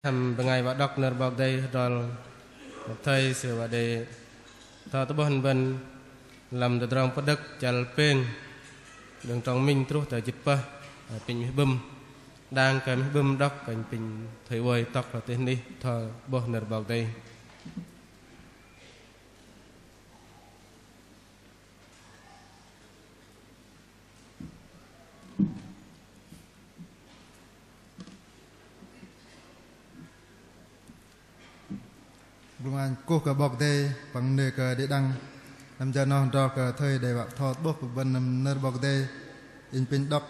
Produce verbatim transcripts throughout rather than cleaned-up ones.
Hăm bơngai wă đŏk nơ̆r 'Bok Kei-Dei hơdrol thây sư wă đei bơtho tơ'bôh bơ̆n lăm Tơdrong Pơđơ̆k chăl pêng đơ̆ng trong minh truh tơ jĭt pơh. Apinh mih bưm, đang kơ mih bưm đŏk, kơnh apinh thây oei tŏk lơ teh nih bơtho tơ'bôh nơ̆r 'Bok Kei-Dei. Blŭng ang kơkuh kơ 'Bok Kei-Dei păng bơnê kơ đĭ đăng. Lăm jơ noh hơdrol kơ thây đei wă bơtho tơ'bôh kơ bơ̆n lăm nơ̆r 'Bok Kei-Dei. Inh apinh đŏk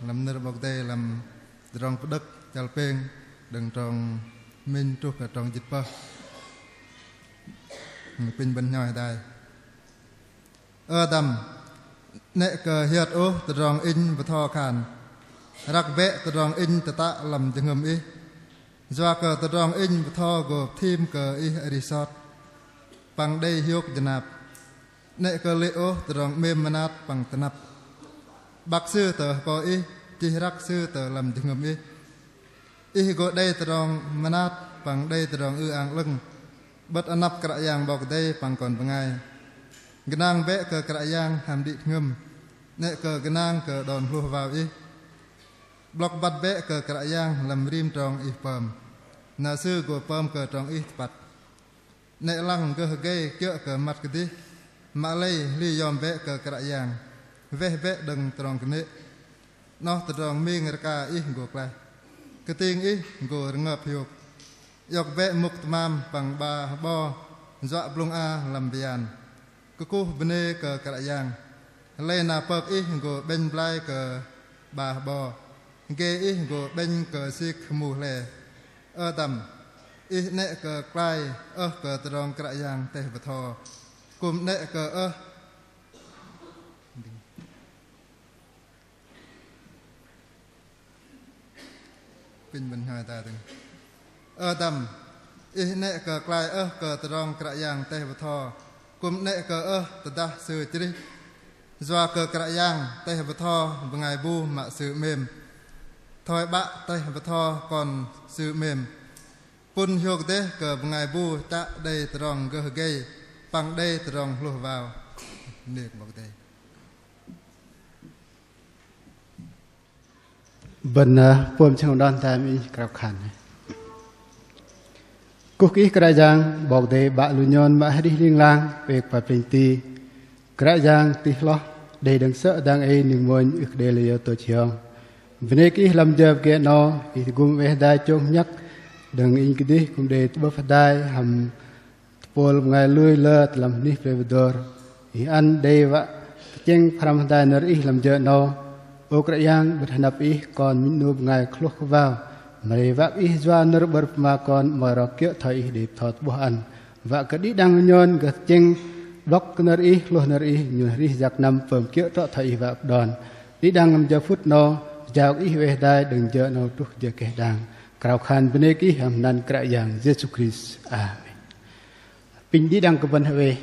lăm nơ̆r 'Bok Kei-Dei lăm Tơdrong Pơđơ̆k chăl pêng đơ̆ng trong minh truh kơ trong jĭt pơh. Apinh bơ̆n hnhoi hơdai. Ơ Adam, 'nĕ kơ hiơt ôh tơdrong Inh bơtho khan. Răk bĕ tơdrong Inh tơtă lăm jơhngơ̆m ih. Yua kơ tơdrong Inh bơtho gô pơthim kơ ih arih sot păng đei hiôk jơnap. 'Nĕ kơ lê̆ ôh tơdrong 'mêm mơnat păng tơnăp. 'Băk sư tơ hơko ih, chih răk sư tơ lăm jơhngơ̆m ih. Ih gô đei tơdrong mơnat păng đei tơdrong ư-ang 'lơ̆ng, 'bơ̆t anăp Kră Yang 'Bok Kei-Dei păng kon bơngai. Gơnang bĕ kơ Kră Yang hăm đĭ jơhngơ̆m, 'nĕ kơ gơnang kơ đon hlôh wao ih. 'Blŏk băt bĕ kơ Kră Yang lăm rim trong ih pơm, na Sư gô pơm kơ trong ih tơpăt. 'Nĕ lăng gơh gei kiơ̆ kơ măt kơdih, mă lei hli yom bĕ kơ Kră Yang, weh bĕ đơ̆ng trong kơnê̆. 'Noh tơdrong ming rơka ih gô klaih, kơting ih gô rơngơp hiôk. Iŏk bĕ mŭk tơmam păng 'ba hơ'bo, yua blŭng a lăm bơyan. Kơkuh bơnê kơ Kră Yang. Lei na pơk ih gô 'bĕnh blai kơ 'ba hơ'bo, ge ih gô 'bĕnh kơ sik hơmu hle. Ơ Adam, ih 'nĕ kơ klai ơh kơ tơdrong Kră Yang teh bơtho, kư̆m 'nĕ kơ ơh. Apinh bơ̆n hnhoi hơdai dơ̆ng. Ơ Adam, ih 'nĕ kơ klai ơh kơ tơdrong Kră Yang teh bơtho, kư̆m 'nĕ kơ ơh tơdah Sư chrih. Yua kơ Kră Yang teh bơtho bơngai bu mă Sư 'mêm, thoi 'Bă teh bơtho Kon Sư 'mêm. Pŭn hiôk dêh kơ bơngai bu chă đei tơdrong gơh gei păng đei tơdrong hlôh wao. Bơnê kơ 'Bok Kei-Dei. Bơ̆n, ơ, pôm jơhngơ̆m đon tam inh krao khan. Kơkuh kơ Ih Kră Yang, 'Bok Kei-Dei 'Bă lu nhôn mă arih ling lang, pêk pơpĕnh ti. Kră Yang tih hloh, đei đơ̆ng sơ̆ dang ei ning mônh ưh kơ đei lơ yơ tôch hiong. Bơnê kơ Ih lăm jơ pơgê 'nâu, Ih tơgŭm oei hơdai chông hơnhăk, đơ̆ng inh kơdih kư̆m đei tơ'bơ̆p hơdai hăm tơpôl bơngai lui lơ tơ lăm anih plei Bơdôr. Ih ăn đei wă tơchĕng pơhrăm hơdai nơ̆r Ih lăm jơ 'nâu. Ơ Kră Yang, 'bơ̆t hơnăp Ih kon minh 'nu bơngai hlôh kơ wao. Mă lei wă kơ Ih yua nơ̆r 'bơ̆r pơma kon mă rok kiơ̆ thoi Ih đei bơtho tơ'bôh ăn. Wă kơ đĭ đăng nhôn gơh tơchĕng 'blŏk kơ nơ̆r Ih, hlôh nơ̆r Ih, nhôn arih yak năm pơm kiơ̆ trŏ thoi Ih wă pơđon. Đĭ đăng lăm jơ phŭt 'nâu, jao kơ Ih oei hơdai đơ̆ng jơ 'nâu truh jơ keh đang. Krao khan bơnê kơ Ih hăm anăn Kră Yang Yêsu Krist. Amen. Apinh đĭ đăng kơ bơ̆n hơwei.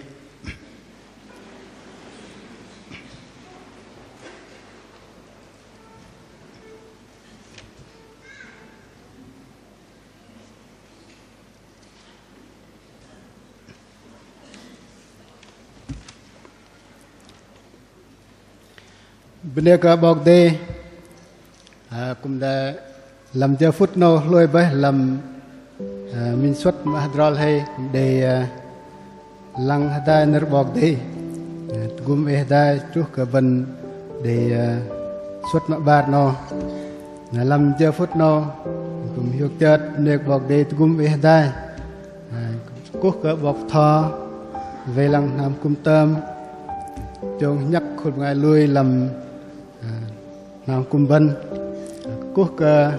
Bơnê kơ 'Bok Kei-Dei. Ơ, kư̆m đei lăm jơ phŭt 'nâu hlôi bơih lăm, ơ, minh suôt mă hơdrol hei kư̆m đei, ơ, lăng hơdai nơ̆r 'Bok Kei-Dei. Ơ, tơgŭm oei hơdai truh kơ bơ̆n đei, ơ, suôt mă 'bar 'nâu. Na lăm jơ phŭt 'nâu kư̆m hiôk chơt bơnê kơ 'Bok Kei-Dei tơgŭm oei hơdai. Ơ, kơkuh kơ 'bok bơtho wei lăng hnam kư̆m tơm chông hơnhăk khul bơngai lui lăm, ơ, hnam kư̆m bơ̆n. Kơkuh kơ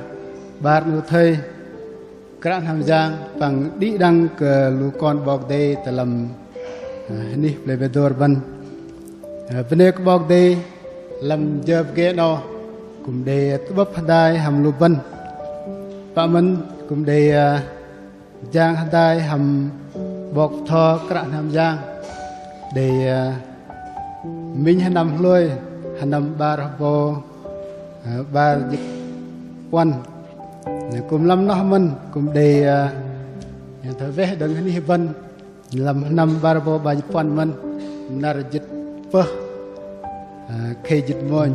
'bar 'nu thây kră hnam Yang păng đĭ đăng kơ lu kon 'Bok Kei-Dei tơ lăm, ơ, anih plei Bơdôr bơ̆n. Ơ, bơnê kơ 'Bok Kei-Dei lăm jơ pơgê 'nâu kư̆m đei tơ'bơ̆p hơdai hăm lu bơ̆n. Pă mơ̆n kư̆m đei, ơ, jang hơdai hăm 'bok bơtho kră hnam Yang. Đei, ơ, minh hơnăm hlôi, hơnăm 'bar hơbâu, ơ, 'bar jĭt puăn. Kư̆m lăm noh mơ̆n, kư̆m đei, ơ, yang thoi weh đơ̆ng hnih bơ̆n, lăm hnăm 'bar rơbâu 'bar jĭt puăn mơ̆n, năr jĭt pơh, ơ, khei jĭt mônh.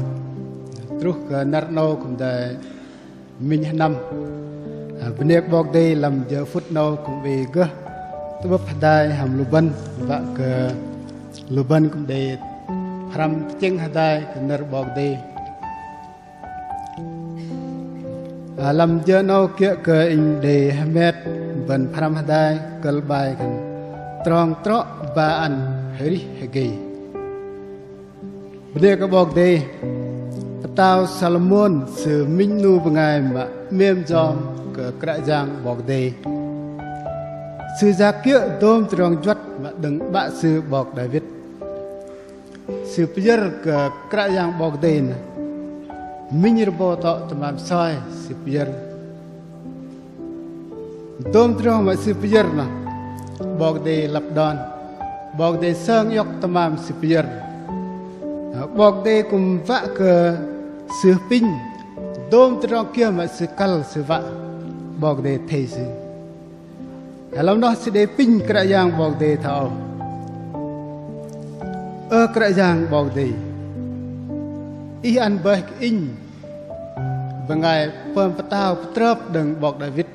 Truh kơ năr 'nâu kư̆m đei minh hnăm. Ơ, bơnê kơ 'Bok Kei-Dei lăm jơ phŭt 'nâu kư̆m oei gơh tơ'bơ̆p hơdai hăm lu bơ̆n, wă kơ lu bơ̆n kư̆m đei pơhrăm tơchĕng hơdai kơ nơ̆r 'Bok Kei-Dei. Ơ, lăm jơ 'nâu kiơ̆ kơ inh đei hơmet bơ̆n pơhrăm hơdai kơ̆l 'bai khan trong trŏ ba ăn arih hơgei. Bơnê kơ 'Bok Kei-Dei, pơtao Salômôn sư minh 'nu bơngai mă 'mêm yom kơ Kră Yang 'Bok Kei-Dei. Sư yak kiơ̆ dôm tơdrong juăt mă đơ̆ng 'bă sư 'bok Đawit. Sư pơyơ̆r kơ Kră Yang 'Bok Kei-Dei noh minh rơbâu tŏ tơmam soi sư pơyơ̆r. Dôm tơdrong mă sư pơyơ̆r noh 'Bok Kei-Dei lăp đon. 'Bok Kei-Dei sơng iŏk tơmam sư pơyơ̆r. 'Bok Kei-Dei kư̆m wă kơ sư apinh dôm tơdrong kiơ mă sư kăl sư wă, 'Bok Kei-Dei athei sư. Lăm noh sư đei apinh Kră Yang 'Bok Kei-Dei thoi âu: Ơ Kră Yang 'Bok Kei-Dei, Ih ăn bơih kơ inh bơngai pơm pơtao pơtrơp đơ̆ng 'bok Đawit.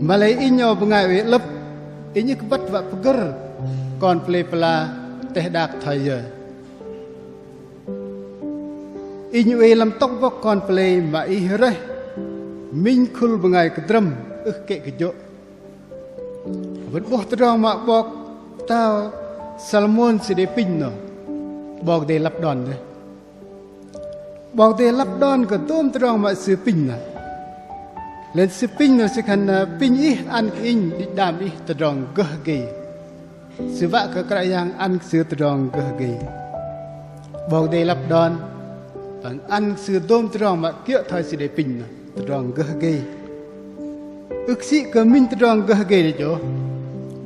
Mă-lei inh âu bơngai oei 'lơ̆p, inh ưh kơ băt wă pơgơ̆r kon pơlei pơla teh đak thoi yơ. Inh oei lăm tŏk bŏk kon pơlei mă Ih rơih minh khul bơngai kơdrơ̆m ưh kĕ kơjô̆. Bơ̆n 'bôh tơdrong mă 'bok pơtao Salômôn sư đei apinh noh, 'Bok Kei-Dei lăp đon dêh. 'Bok Kei-Dei lăp đon kơ dôm tơdrong mă sư apinh noh. Lei sư apinh noh sư khan, ơ, apinh Ih ăn kơ inh đĭch đam Ih tơdrong gơh hơgei. Sư wă kơ Kră Yang ăn kơ sư tơdrong gơh hơgei. 'Bok Kei-Dei lăp đon, păng ăn kơ sư dôm tơdrong mă kiơ̆ thoi sư đei apinh noh tơdrong gơh hơgei. Ưh kơ sĭ kơ minh tơdrong gơh hơgei đĕch ôh,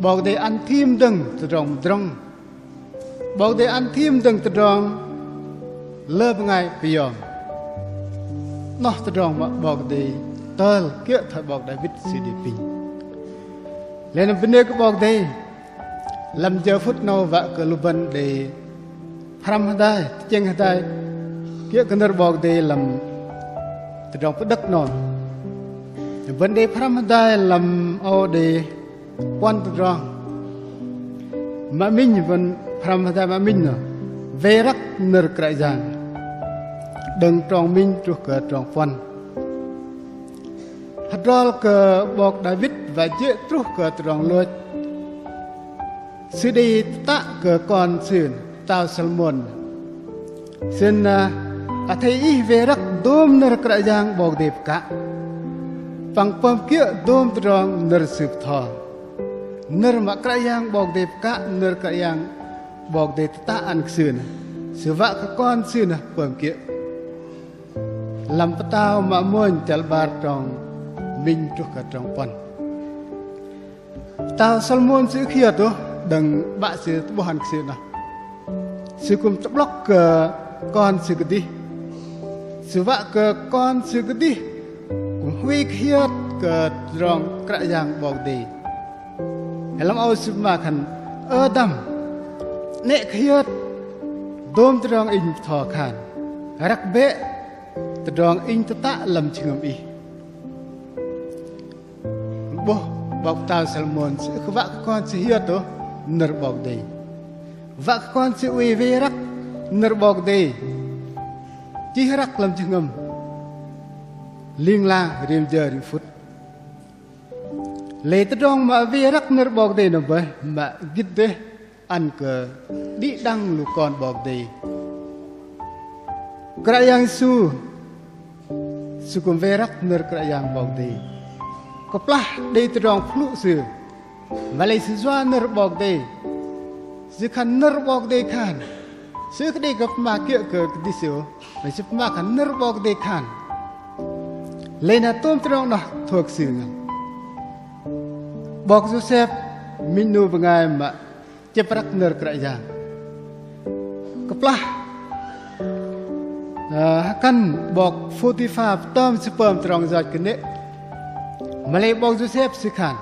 'Bok Kei-Dei ăn thim dơ̆ng tơdrong mơdrŏng. 'Bok Kei-Dei ăn thim dơ̆ng tơdrong lơ bơngai pơyom. 'Noh tơdrong mă 'Bok Kei-Dei tơl kiơ̆ thoi 'bok Đawit sư đei apinh. Lei na bơnê kơ 'Bok Kei-Dei, lăm jơ phŭt 'nâu wă kơ lu bơ̆n đei pơhrăm hơdai, tơchĕng hơdai kiơ̆ kơ nơ̆r 'Bok Kei-Dei lăm tơdrong pơđơ̆k 'nâu. Bơ̆n đei pơhrăm hơdai lăm âu đei puăn tơdrong. Mă minh, bơ̆n pơhrăm hơdai mă minh noh: Wei răk nơ̆r Kră Yang. Đơ̆ng trong minh truh kơ trong puăn. Hơdrol kơ 'bok Đawit wă jê̆ truh kơ tơdrong lôch, sư đei tơtă kơ kon sư, pơtao Salômôn. Sư khan, ơ, athei ih wei răk dôm nơ̆r Kră Yang 'Bok Kei-Dei pơkă, păng pơm kiơ̆ dôm tơdrong nơ̆r Sư bơtho. Nơ̆r mă Kră Yang 'Bok Kei-Dei pơkă, nơ̆r Kră Yang 'Bok Kei-Dei tơtă ăn kơ sư noh, sư wă kơ kon sư noh pơm kiơ̆. Lăm Pơtao Mă Mônh chăl 'bar trong minh truh kơ trong puăn. Pơtao Salômôn sư ưh kơ hiơt ôh đơ̆ng 'bă sư tơ'bôh ăn kơ sư noh. Sư kư̆m tơ'blŏk kơ kon sư kơdih. Sư wă kơ kon sư kơdih kư̆m huay kơ hiơt kơ tơdrong Kră Yang 'Bok Kei-Dei. Lăm âu sư pơma khan: Ơ dăm, 'nĕ kơ hiơt dôm tơdrong inh bơtho khan. Răk bĕ tơdrong inh tơtă lăm jơhngơ̆m ih. 'Bôh 'bok pơtao Salômôn sư ưh kơ wă kơ kon sư hiơt ôh nơ̆r 'Bok Kei-Dei. Wă kơ kon sư oei wei răk nơ̆r 'Bok Kei-Dei. Chih răk lăm jơhngơ̆m ling lang rim jơ rim phŭt. Lei tơdrong mă wei răk nơ̆r 'Bok Kei-Dei noh bơih mă gĭt dêh ăn kơ đĭ đăng lu kon 'Bok Kei-Dei. Kră Yang Yêsu, Sư kư̆m wei răk nơ̆r Kră Yang 'Bok Kei-Dei. Kơplah đei tơdrong pơhlŭ Sư, mă-lei Sư yua nơ̆r 'Bok Kei-Dei. Sư khan nơ̆r 'Bok Kei-Dei khan. Sư ưh kơ đei kơ pơma kiơ̆ kơ kơdih sư ôh, mă Sư pơma khan nơ̆r 'Bok Kei-Dei khan. Lei na tôm tơdrong noh thoi kơ sư ngăn. 'Bok Yôsep minh 'nu bơngai mă chĕp răk nơ̆r Kră Yang. Kơplah Ơ, hơkăn 'bok Phôtipha pơtơm sư pơm tơdrong yoch kơnê̆. Mă lei 'bok Yôsep sư khan: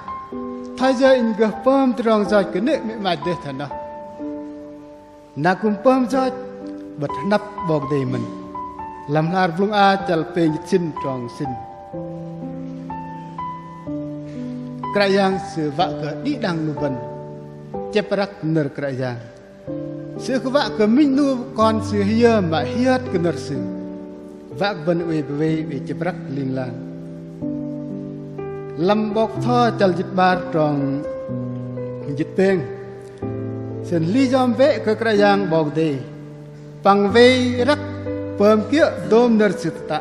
Thoi yơ inh gơh pơm tơdrong yoch kơnê̆ mĕ 'mach dêh thoi noh. Na kư̆m pơm yoch 'bơ̆t hơnăp 'Bok Kei-Dei mơ̆n. Lăm hla ar Blŭng A chăl pêng jĭt sĭn trong sĭn. Kră Yang Sư wă kơ đĭ đăng lu bơ̆n chĕp răk nơ̆r Kră Yang. Sư ưh kơ wă kơ minh 'nu kon sư hơyơ mă hiơt kơ nơ̆r Sư. Wă kơ bơ̆n oei bơwei oei chĕp răk ling lang. Lăm 'Bok Bơtho chăl jĭt 'bar trong jĭt pêng. Sơ̆ hli yom wei kơ Kră Yang 'Bok Kei-Dei. Păng wei răk pơm kiơ̆ dôm nơ̆r Sư tơtă.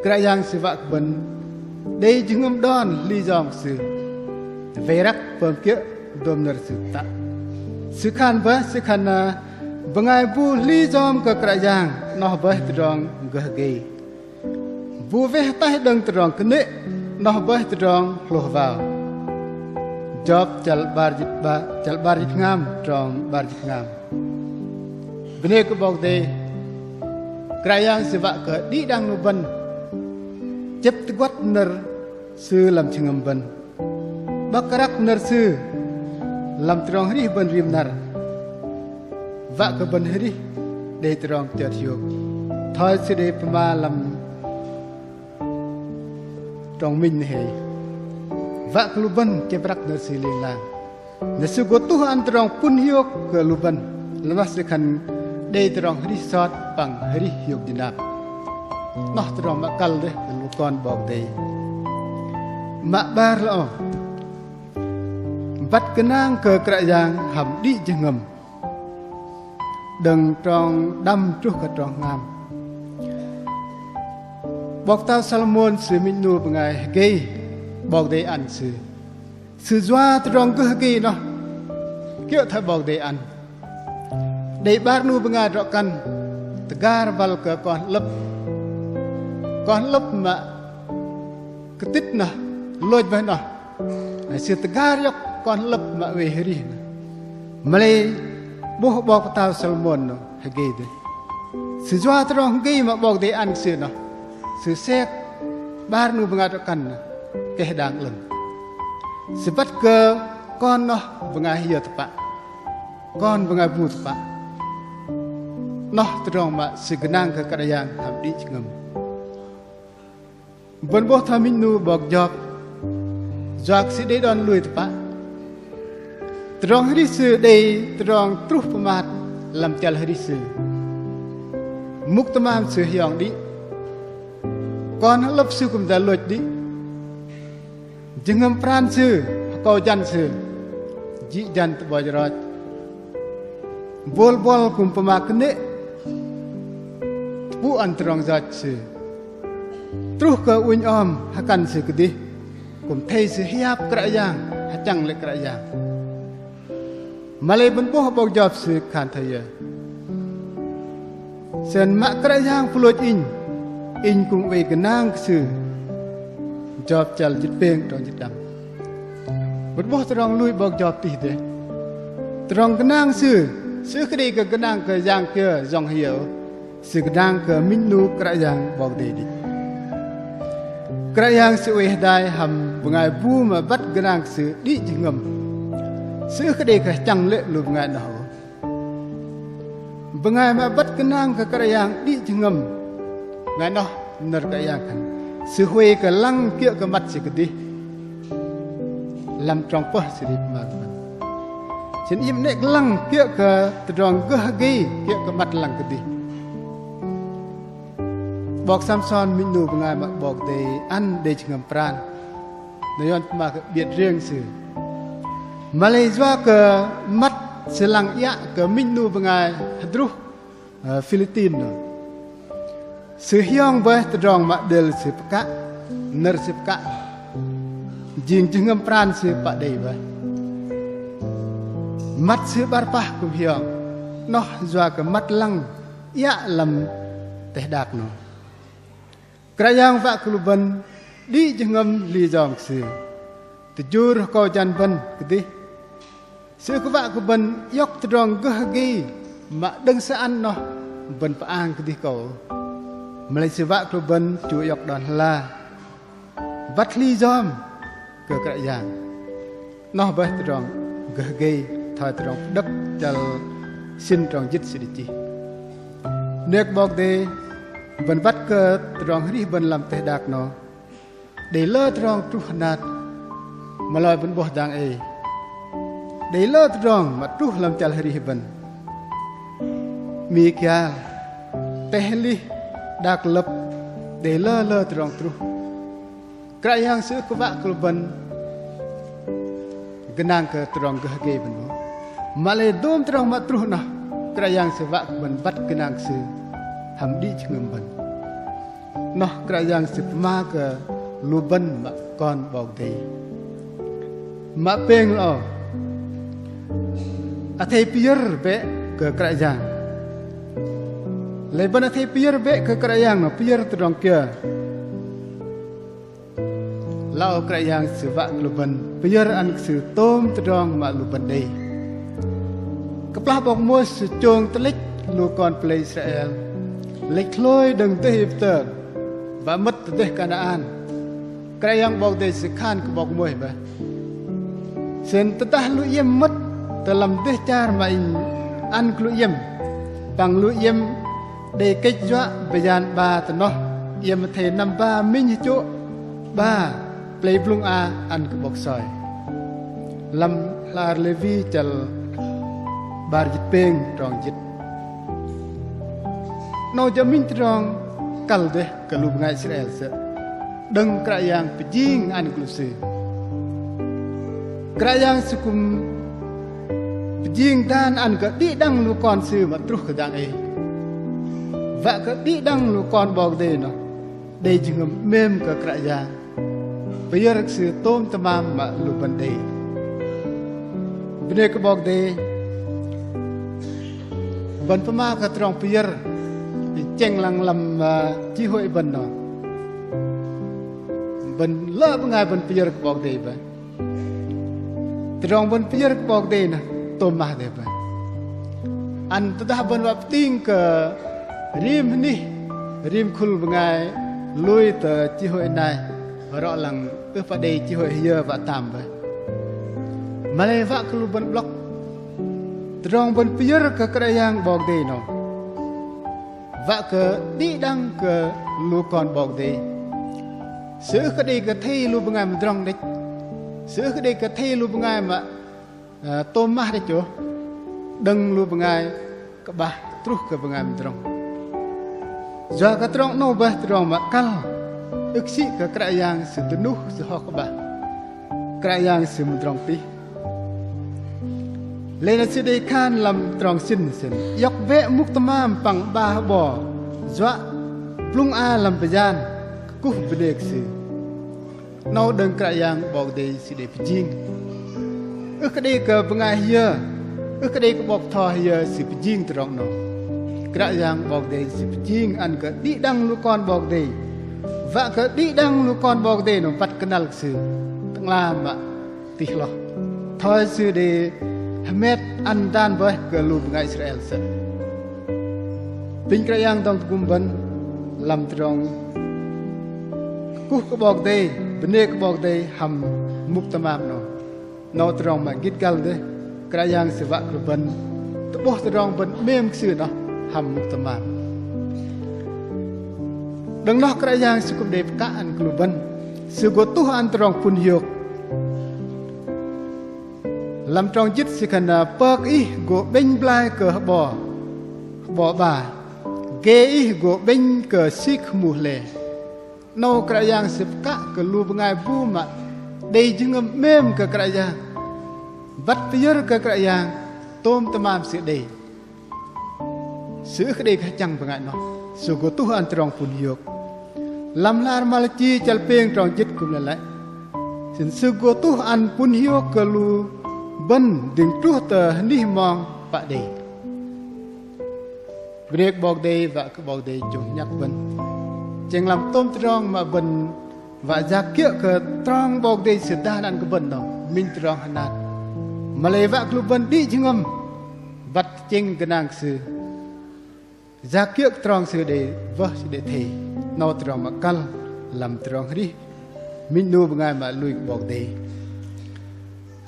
Kră Yang Sư wă kơ bơ̆n đei jơhngơ̆m đon hli yom kơ Sư. Wei răk pơm kiơ̆ dôm nơ̆r Sư tơtă. Sư khan bơih, Sư khan, ơ, bơngai bu hli yom kơ Kră Yang, 'noh bơih tơdrong gơh gei. Bu weh ataih đơ̆ng tơdrong kơnê̆, 'noh bơih tơdrong hlôh wao. Jôp chăl 'bar jĭt 'bar, chăl 'bar jĭt hngam, trong 'bar jĭt hngam. Bơnê kơ 'Bok Kei-Dei, Kră Yang Sư wă kơ đĭ đăng lu bơ̆n chĕp tơguăt nơ̆r Sư lăm jơhngơ̆m bơ̆n. 'Bok răk nơ̆r Sư lăm tơdrong arih bơ̆n rim năr. Wă kơ bơ̆n arih đei tơdrong chơt hiôk. Thoi Sư đei pơma lăm trong minh 'noh hei. Wă kơ lu bơ̆n chĕp răk nơ̆r Sư ling lang. Na Sư gô tuh ăn tơdrong pŭn hiôk kơ lu bơ̆n. Lăm noh Sư khan đei tơdrong arih sot păng arih hiôk jơnap. 'Noh tơdrong mă kăl dêh kơ lu kon 'Bok Kei-Dei. Mă 'bar lơ âu. Băt gơnang kơ Kră Yang hăm đĭ jơhngơ̆m. Đơ̆ng trong đăm truh kơ trong hngam. 'Bok pơtao Salômôn sư minh 'nu bơngai hơgei 'Bok Kei-Dei ăn sư. Sư yua tơdrong gơh hơgei noh kiơ̆ thoi 'Bok Kei-Dei ăn. Đei 'bar 'nu bơngai drŏ kăn tơgar băl kơ kon hơ'lơ̆p. Kon hơ'lơ̆p mă kơtĭt noh, lôch bơih noh. Sư tơgar iŏk kon hơ'lơ̆p mă oei arih noh. Mă lei 'bôh 'bok pơtao Salômôn noh hơgei dêh. Sư yua tơdrong hơgei mă 'Bok Kei-Dei ăn kơ sư noh. Sư sek 'bar 'nu bơngai drŏ kăn noh keh đang 'lơ̆ng. Sư băt kơ kon noh bơngai hơyơ tơpă. Kon bơngai bu tơpă. 'Noh tơdrong mă sư gơnang kơ Kră Yang hăm đĭ jơhngơ̆m. Bơ̆n 'bôh thoi minh 'nu 'bok Jôp. Yua kơ sư đei đon lui tơpă. Tơdrong arih sư đei tơdrong truh pơmat lăm chăl arih sư. Mŭk tơmam sư hiong đĭ. Kon hơ'lơ̆p sư kư̆m dai lôch đĭ. Jơhngơ̆m pran sư, akâu jăn sư, jĭ jăn tơ'bôch rôch. Bôl buăl kư̆m pơma kơnê̆, tơpŭ ăn tơdrong yoch sư. Truh kơ ŭnh ŏm hơkăn sư kơdih, kư̆m athei sư hiap Kră Yang, hơchăng lê̆ Kră Yang. Mă lei bơ̆n 'bôh 'bok Jôp sư khan thoi yơ. Sơ̆ mă Kră Yang pơlôch inh, inh kư̆m oei gơnang kơ Sư. Jôp chăl jĭt pêng trong jĭt đăm. Bơ̆n 'bôh tơdrong lui 'bok Jôp tih dêh. Tơdrong gơnang sư, sư ưh kơ đei kơ gơnang kơ yang kiơ yŏng hơyơ. Sư gơnang kơ minh 'nu Kră Yang 'Bok Kei-Dei đĭch. Kră Yang Sư oei hơdai hăm bơngai bu mă băt gơnang kơ Sư đĭ jơhngơ̆m. Sư ưh kơ đei kơ hơchăng lê̆ lu bơngai noh ôh. Bơngai mă băt gơnang kơ Kră Yang đĭ jơhngơ̆m. Bơngai noh nơ̆r Kră Yang khan. Sư huay kơ lăng kiơ̆ kơ măt sư kơdih. Lăm trong pơh sư đei pơma kơ bơ̆n. Sư iĕm 'nĕ kơ lăng kiơ̆ kơ tơdrong gơh hơgei kiơ̆ kơ măt lăng kơdih. 'Bok Samsôn minh 'nu bơngai mă 'Bok Kei-Dei ăn đei jơhngơ̆m pran. Nơ̆r Yuăn pơma kơ 'biơ̆t riêng sư. Mă lei yua kơ măt sư lăng iă kơ minh 'nu bơngai hơdruh, ơ, Philitin noh. Sư hiong bơih tơdrong mă đêl sư pơkă, nơ̆r sư pơkă. Jing jơhngơ̆m pran sư pă đei bơih. Măt sư 'bar pah kư̆m hiong. Noh yua kơ măt lăng iă lăm teh đak noh. Kră Yang wă kơ lu bơ̆n đĭ jơhngơ̆m hli yom kơ Sư. Tơjur akâu jăn bơ̆n kơdih. Sư kơ wă kơ bơ̆n iŏk tơdrong gơh hơgei mă đơ̆ng Sư ăn noh. bơ̆n pơang kơdih kâu. Mă-lei Sư wă kơ lu bơ̆n chu iŏk đon hơla băt hli yom kơ Kră Yang. 'Noh bơih tơdrong gơh gei thoi tơdrong Pơđơ̆k chăl sĭn trong jĭt sư đei chih. Bơnê kơ 'Bok Kei-Dei, bơ̆n băt kơ tơdrong arih bơ̆n lăm teh đak 'nâu đei lơ tơdrong truh hơnat. Mă lei bơ̆n 'bôh dang ei đei lơ tơdrong mă truh lăm chăl arih bơ̆n. 'Mi kial, teh lih, đak lơ̆p, đei lơ lơ tơdrong truh. Kră Yang Sư ưh kơ wă kơ lu bơ̆n gơnang kơ tơdrong gơh gei bơ̆n ôh. Mă-lei dôm tơdrong mă truh noh, Kră Yang Sư wă kơ bơ̆n băt gơnang kơ Sư hăm đĭ jơhngơ̆m bơ̆n. 'Noh Kră Yang Sư pơma kơ lu bơ̆n mă kon 'Bok Kei-Dei. Mă pêng lơ âu, athei pơyơ̆r bĕ kơ Kră Yang. Lei bơ̆n athei pơyơ̆r bĕ kơ Kră Yang noh pơyơ̆r tơdrong kiơ? Lơ âu Kră Yang Sư wă kơ lu bơ̆n pơyơ̆r ăn kơ Sư tôm tơdrong mă lu bơ̆n đei. Kơplah 'bok Môis sư chông tơlĕch lu kon pơlei Israel lĕch hlôi đơ̆ng dêh Êgiptơ wă mơ̆t tơ dêh Kanaan, Kră Yang 'Bok Kei-Dei Sư khan kơ 'bok Môis bơih: Sĭn tơdah lu iĕm mơ̆t tơ lăm dêh char mă Inh ăn kơ lu iĕm, păng lu iĕm đei kĕch yuă bơyan 'ba tơ noh, iĕm athei năm ba minh hơchô̆ 'ba plei blŭng a ăn kơ 'bok soi. Lăm hla ar Lêwi chăl 'bar jĭt pêng trong jĭt. 'Nâu jơ̆ minh tơdrong kăl dêh kơ lu bơngai Israel sơ̆ đơ̆ng Kră Yang pơjing ăn kơ lu sư. Kră Yang Sư kư̆m pơjing dan ăn kơ đĭ đăng lu kon Sư mă truh kơ dang ei. Wă kơ đĭ đăng lu kon 'Bok Kei-Dei noh đei jơhngơ̆m 'mêm kơ Kră Yang, pơyơ̆r kơ Sư tôm tơmam mă lu bơ̆n đei. Bơnê kơ 'Bok Kei-Dei, bơ̆n pơma kơ tơdrong pơyơ̆r, chĕng lăng lăm, ơ, chi hội bơ̆n noh. Bơ̆n lơ bơngai bơ̆n pơyơ̆r kơ 'Bok Kei-Dei bơih. Tơdrong bơ̆n pơyơ̆r kơ 'Bok Kei-Dei noh tôm mah dêh bơih. Ăn tơdah bơ̆n wă pơting kơ rim hơnih, rim khul bơngai lui tơ chi hội nai, rŏ lăng ưh pă đei chi hội hơyơ wă tam bơih. Mă-lei wă kơ lu bơ̆n 'blŏk tơdrong bơ̆n pơyơ̆r kơ Kră Yang 'Bok Kei-Dei noh, wă kơ đĭ đăng kơ lu kon 'Bok Kei-Dei. Sư ưh kơ đei kơ athei lu bơngai mơdrŏng đĕch. Sư ưh kơ đei kơ athei lu bơngai mă, ơ, tôm mah đĕch ôh, đơ̆ng lu bơngai kơ'bah truh kơ bơngai mơdrŏng. Yua kơ tơdrong 'nâu bơih tơdrong mă kăl ưh kơ sĭ kơ Kră Yang Sư dơnuh Sư hŏk kơ'bah. Kră Yang Sư mơdrŏng tih. Lei na Sư đei khan lăm trong sĭn sĭn: Iŏk bĕ mŭk tơmam păng 'ba hơ'bŏ, yua blŭng a lăm bơyan kơkuh bơnê kơ Sư. 'Nâu đơ̆ng Kră Yang 'Bok Kei-Dei Sư đei pơjing. Ưh kơ đei kơ bơngai hơyơ, ưh kơ đei kơ 'bok bơtho hơyơ Sư pơjing tơdrong 'nâu. Kră Yang 'Bok Kei-Dei Sư pơjing ăn kơ đĭ đăng lu kon 'Bok Kei-Dei. Wă kơ đĭ đăng lu kon 'Bok Kei-Dei noh băt kơnăl kơ Sư tơ'ngla mă tih hloh. Thoi Sư đei hơmet ăn dan bơih kơ lu bơngai Israel sơ̆. Apinh Kră Yang dŏng tơgŭm bơ̆n lăm tơdrong kơkuh kơ 'Bok Kei-Dei, bơnê kơ 'Bok Kei-Dei hăm mŭk tơmam 'nâu. 'Nâu tơdrong mă gĭt găl dêh, Kră Yang Sư wă kơ lu bơ̆n tơ'bôh tơdrong bơ̆n 'mêm kơ Sư noh hăm mŭk tơmam. Đơ̆ng noh Kră Yang Sư kư̆m đei pơkă ăn kơ lu bơ̆n, Sư gô tuh ăn tơdrong pŭn hiôk. Lăm trong jĭt Sư khan: Pơk ih gô 'bĕnh blai kơ hơ'bŏ, hơ'bŏ 'ba, ge ih gô 'bĕnh kơ sik hơmu hle. 'Nâu Kră Yang Sư pơkă kơ lu bơngai bu mă đei jơhngơ̆m 'mêm kơ Kră Yang, băt pơyơ̆r kơ Kră Yang tôm tơmam sư đei. Sư ưh kơ đei kơ hơchăng bơngai noh. Sư gô tuh ăn tơdrong pŭn hiôk. Lăm hla ar Malachi chăl pêng trong jĭt kư̆m lei lăi: Sĭn Sư gô tuh ăn pŭn hiôk kơ lu bơ̆n dĭng truh tơ hơnih mong pă đei. Bơnê kơ 'Bok Kei-Dei, wă kơ 'Bok Kei-Dei chông nhăk bơ̆n. Chĕng lăm tôm tơdrong mă bơ̆n wă yak kiơ̆ kơ trong 'Bok Kei-Dei Sư dan ăn kơ bơ̆n noh minh tơdrong hơnat. Mă-lei wă kơ lu bơ̆n đĭ jơhngơ̆m băt tơchĕng gơnang kơ Sư. Yak kiơ̆ kơ trong sư đei wơh sư đei athei. 'Nâu tơdrong mă kăl lăm tơdrong arih minh 'nu bơngai mă lui kơ 'Bok Kei-Dei.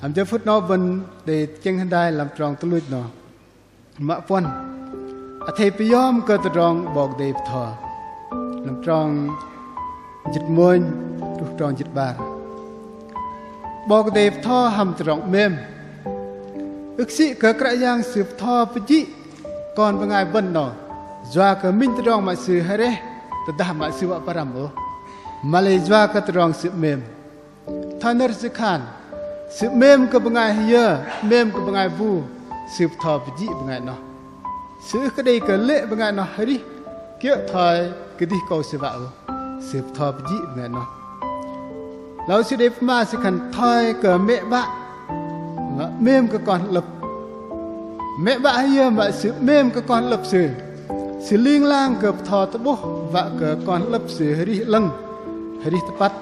Hăm jơ phŭt 'nâu bơ̆n đei tơchĕng hơdai lăm trong tuch luch 'noh. Mă puăn. Athei pơyom kơ tơdrong 'Bok Kei-Dei bơtho. Lăm trong jĭt mônh truh trong jĭt 'bar. 'Bok Kei-Dei bơtho hăm tơdrong 'mêm. Ưh kơ sĭ kơ Kră Yang Sư bơtho pơjĭ kon bơngai bơ̆n 'noh. Yua kơ minh tơdrong mă Sư areh, tơdah mă Sư wă pơrăm ôh. Mă-lei yua kơ tơdrong Sư 'mêm. Thoi nơ̆r sư khan, Sư 'mêm kơ bơngai ayơ, 'mêm kơ bơngai bu, Sư bơtho pơjĭ bơngai 'noh. Sư ưh kơ đei kơ lê̆ bơngai 'noh arih kiơ̆ thoi kơdih akâu sư wă ôh. Sư bơtho pơjĭ bơngai 'noh. Lu sư đei pơma sư khan thoi kơ mĕ 'bă mă 'mêm kơ kon hơ'lơ̆p. Mĕ 'bă ayơ mă sư 'mêm kơ kon hơ'lơ̆p sư. Sư ling lang kơ bơtho tơ'bôh wă kơ kon hơ'lơ̆p sư arih 'lơ̆ng, arih tơpăt,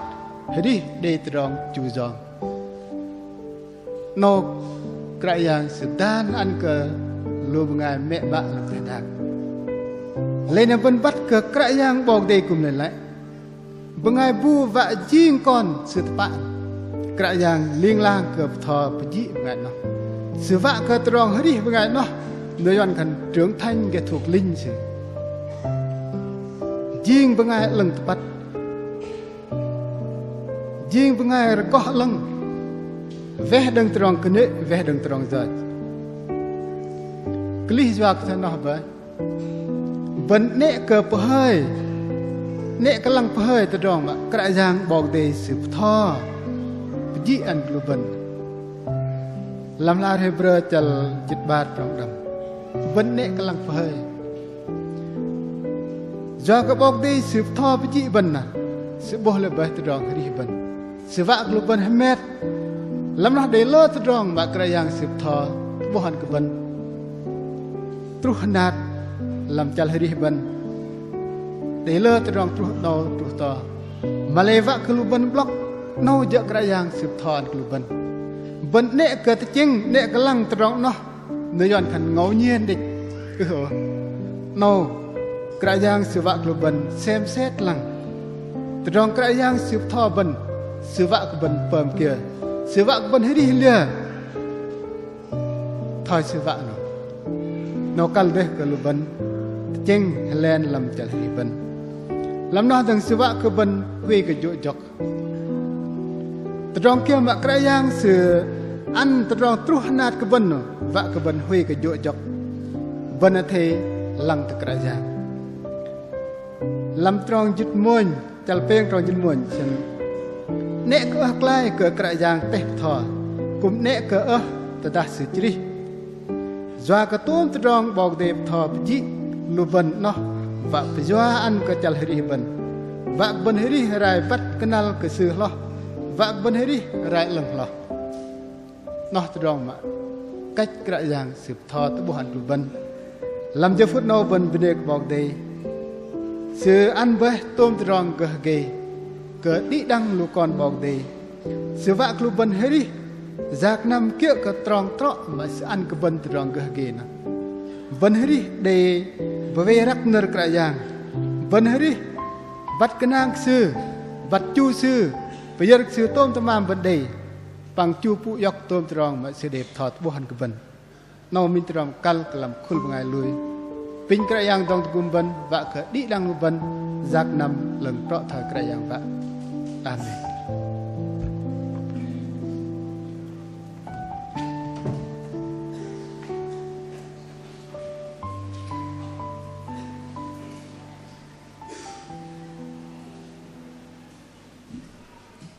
arih đei tơdrong chu yong. 'Nâu Kră Yang Sư dan ăn kơ lu bơngai mĕ 'bă lăm teh đak. Lei na bơ̆n băt kơ Kră Yang 'Bok Kei-Dei kư̆m lei lăi. Bơngai bu wă jing kon sư tơpă. Kră Yang ling lang kơ bơtho pơjĭ bơngai 'noh. Sư wă kơ tơdrong arih bơngai 'noh. Nơ̆r yuăn khan trưởng thành cái thuộc linh sư. Jing bơngai 'lơ̆ng tơpăt. Jing bơngai rơgoh 'lơ̆ng. Weh đơ̆ng tơdrong kơnê̆, weh đơ̆ng tơdrong yoch. Kơlih yua kơ thoi noh bơih. Bơ̆n 'nĕ kơ pơhơi. 'Nĕ kơ lăng pơhơi tơdrong mă Kră Yang 'Bok Kei-Dei Sư bơtho pơjĭ ăn kơ lu bơ̆n. Lăm hla ar Hêbrơ chăl jĭt 'bar trong đăm. Bơ̆n 'nĕ kơ lăng pơhơi. Yua kơ 'Bok Kei-Dei Sư bơtho pơjĭ bơ̆n na, Sư 'bôh lê̆ bơih tơdrong arih bơ̆n. Sư wă kơ lu bơ̆n hơmet. Lăm noh đei lơ tơdrong mă Kră Yang Sư bơtho tơ'bôh ăn kơ bơ̆n truh hơnat lăm chăl arih bơ̆n. Đei lơ tơdrong truh 'nâu truh to. Mă-lei wă kơ lu bơ̆n blŏk 'nâu jơ̆ Kră Yang Sư bơtho ăn kơ lu bơ̆n. Bơ̆n 'nĕ kơ tơchĕng, 'nĕ kơ lăng tơdrong noh. Nơ̆r yuăn khan ngẫu nhiên đĕch. Ưh ôh. 'Nâu Kră Yang Sư wă kơ lu bơ̆n sem set lăng. Tơdrong Kră Yang Sư bơtho bơ̆n, Sư wă kơ bơ̆n pơm kiơ, Sư wă kơ bơ̆n arih liơ. Thoi Sư wă noh. 'Nâu kăl dêh kơ lu bơ̆n tơchĕng hơlen lăm chăl arih bơ̆n. Lăm noh dơ̆ng Sư wă kơ bơ̆n huay kơ jô̆ jŏk. Tơdrong kiơ mă Kră Yang Sư ăn tơdrong truh hơnat kơ bơ̆n noh, wă kơ bơ̆n huay kơ jô̆ jŏk. Bơ̆n athei lăng tơ Kră Yang. Lăm trong jĭt mônh, chăl pêng trong jĭt mônh, sư khan: 'Nĕ kơ ơh klai kơ Kră Yang teh bơtho, kư̆m 'nĕ kơ ơh tơdah Sư chrih. Yua kơ tôm tơdrong 'Bok Kei-Dei bơtho pơjĭ lu bơ̆n noh, wă pơyua ăn kơ chăl arih bơ̆n. Wă kơ bơ̆n arih rai băt kơnăl kơ Sư hloh. Wă kơ bơ̆n arih rai 'lơ̆ng hloh. Noh tơdrong mă cách Kră Yang Sư bơtho tơ'bôh ăn kơ lu bơ̆n. Lăm jơ phŭt 'nâu bơ̆n bơnê kơ 'Bok Kei-Dei. Sư ăn bơih tôm tơdrong gơh gei kơ đĭ đăng lu kon 'Bok Kei-Dei. Sư wă kơ lu bơ̆n arih yak năm kiơ̆ kơ trong trŏ mă Sư ăn kơ bơ̆n tơdrong gơh gei noh. Bơ̆n arih đei bơwei răk nơ̆r Kră Yang. Bơ̆n arih băt gơnang kơ Sư, băt chu Sư, pơyơ̆r kơ Sư tôm tơmam bơ̆n đei. Păng chu pŭ iŏk tôm tơdrong mă Sư đei bơtho tơ'bôh ăn kơ bơ̆n. 'Nâu minh tơdrong kăl kơ lăm khul bơngai lui. Apinh Kră Yang dŏng tơgŭm bơ̆n, wă kơ đĭ đăng lu bơ̆n yak năm 'lơ̆ng trŏ thoi Kră Yang wă. Amen.